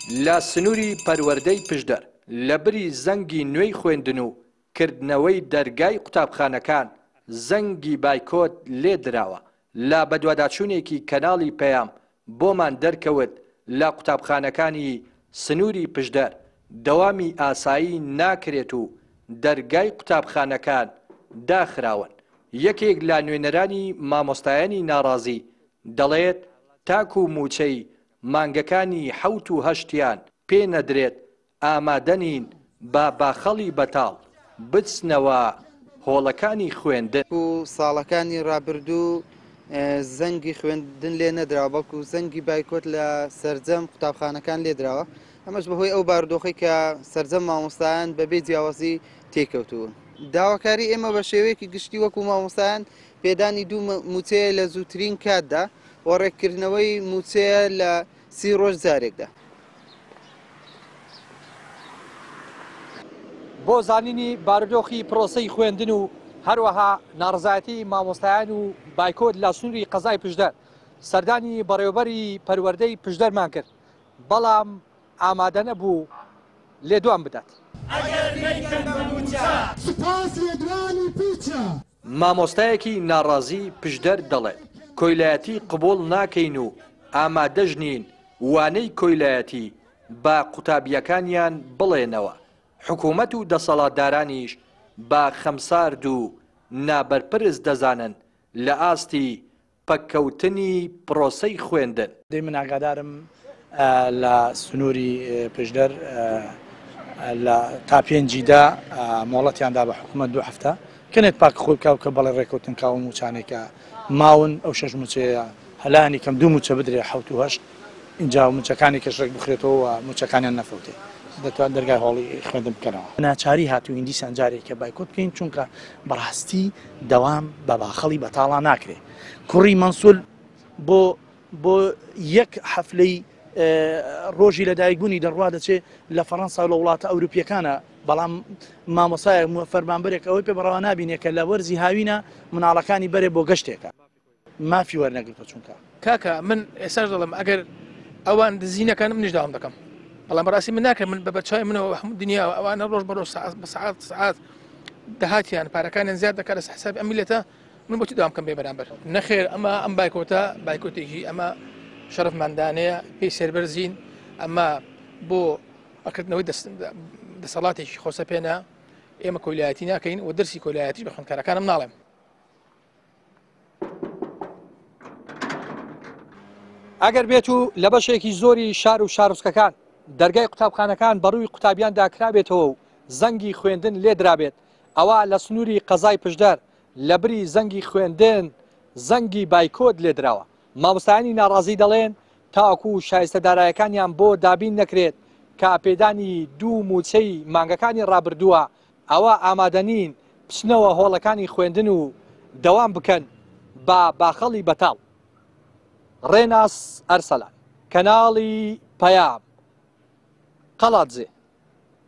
لە سنووری پەروەردەی پشدەر، لەبری زەنگی نوێی خوێندن و کردنەوەی دەرگای قوتابخانەکان، زەنگی بایکۆت لێ دراوە. لە بەدواداچوونێکی کەناڵی پەیام بۆمان دەرکەوت لە قوتابخانەکانی سنووری پشدەر دەوامی ئاسایی ناکرێت و دەرگای قوتابخانەکان داخراون. یەکێک لە نوێنەرانی مامۆستایانی ناڕازی دەڵێت، تاکو مووچەی مانگەکانی حەوت و هەشتیان پێ نەدرێت ئامادەنین بە باخەڵی بەتاڵ بچنەوە هۆڵەکانی خوێندن. وەکو ساڵەکانی رابردوو زەنگی خوێندن لێ نەدراوە، بەڵکو زەنگی بایکۆت لە سەرجەم قوتابخانەکان لێدراوە، ئەمەش بەهۆی ئەو بارودۆخەی کە سەرجەم مامۆستایان بەبێ جیاوازی تێیکەوتوون. داواکاری ئێمە بە شێوەیەکی گشتی وەکو مامۆستایان پێدانی دوو مووچەیە لە زووترین کاتدا و ڕێککردنەوەی مووچەیە لە سی ڕۆژ جارێکدا. بۆ زانینی بارودۆخی پرۆسەی خوێندن و هەروەها ناڕەزایەتی مامۆستایان و بایکۆت لە سنووری قەزای پشدەر سەردانی بەڕێوەبەری پەروەردەی پشدەرمان کرد، بەڵام ئامادەنەبوو لێدوان بدات. ئەگەر نەیکەن بە مووچە. سوپاس لێدوانی پووچە. مامۆستایەکی ناڕازی پشدەر دەڵێت، کۆیلایەتی قبوڵ ناکەین و ئامادەش نین وانەی کۆیلایەتی بە قوتابییەکانیان بڵێنەوە، حکومەت و دەسەڵاتدارانیش بە خەمسارد و نابەرپرس دەزانن لە ئاستی پەککەوتنی پرۆسەی خوێندن. دەی من ئاگادارم لە سنووری پشدەر لە تا پێنجی دا مۆڵەتیان دا بە حکوومەت دوو هەفتە کەنێت پاک خۆی بکا و کە بەڵێ ڕێکەوتن کا و مووچانەی کە ماون ئەو شەش مووچەیە هەلانی کەم دوو مووچە بدرێ حەوت و هەشت ئینجا مووچەکانی کەش ڕێک بخرێتەوە و مووچەکانیان نەفەوتێ دەتوان دەرگای هۆڵی خوێندن بکەنەوە. ناچاری هاتووین دیسان جارێکە بایکۆت بکەین چونکە بەڕاستی دەوام بە باخەڵی بەتاڵا ناکرێ کوڕی مەنسول بۆ بۆ یەک حەفلەی ڕۆژی لەدایکبوونی دەڕوا دەچێ لە فەڕەنسا و لە وڵاتە ئەوروپیەکانە بەڵام مامۆسایەک فەرمانبەرێک ئەوەی پێ بەڕەوا نابینێ کە لە وەرزی هاوینە مناڵەکانی بەرێ بۆ گەشتێکە مافی وەرنەگرتوە چونکە. کاکە من ئێستاش دەڵێم ئەگەر ئەوان دزی نەکەن منیش داوام دەکەم بەڵام بەڕاستی من ناکەم من بە بەرچاوی منەوە هەموو دنیاوە ئەوانە ڕۆژ بە ڕۆژ سەعات بە سەعات سەعات داهاتیان پارەکانیان زیاد دەکات لەسەر حسابی ئەم میللەتە من بۆچی داوام بکەم بێ بەرامبەر نەخێر ئەمە ئەم بایکۆتە بایکۆتێکی ئەمە شەرەفمەندانەیە پێی سەربەرزین ئەمە بۆ ئەکردنەوەی دەسەڵاتێکی خۆسەپێنە ئێمە کۆیلایەتی ناکەین و دەرسی کۆیلایەتیش بە خوێندکارەکانم ناڵێم. ئەگەر بێت و لە بەشێکی زۆری شار و شارۆچکەکان دەرگای قوتابخانەکان بەڕووی قوتابیاندا کرابێتەوە و زەنگی خوێندن لێدرابێت، ئەوا لە سنووری قەزای پشدەر لەبری زەنگی خوێندن زەنگی بایکۆت لێدراوە. مامۆستایانی ناڕازی دەڵێن، تاوەکو شایستە دارایەکانیان بۆ دابین نەکرێت کە پێدانی دوو مووچەی مانگەکانی ڕابردووە، ئەوا ئامادەنین بچنەوە هۆڵەکانی خوێندن و دەوام بکەن بە باخەڵی بەتاڵ. ڕێناس ئەرسەلان، کەناڵی پەیام، قەڵادزێ.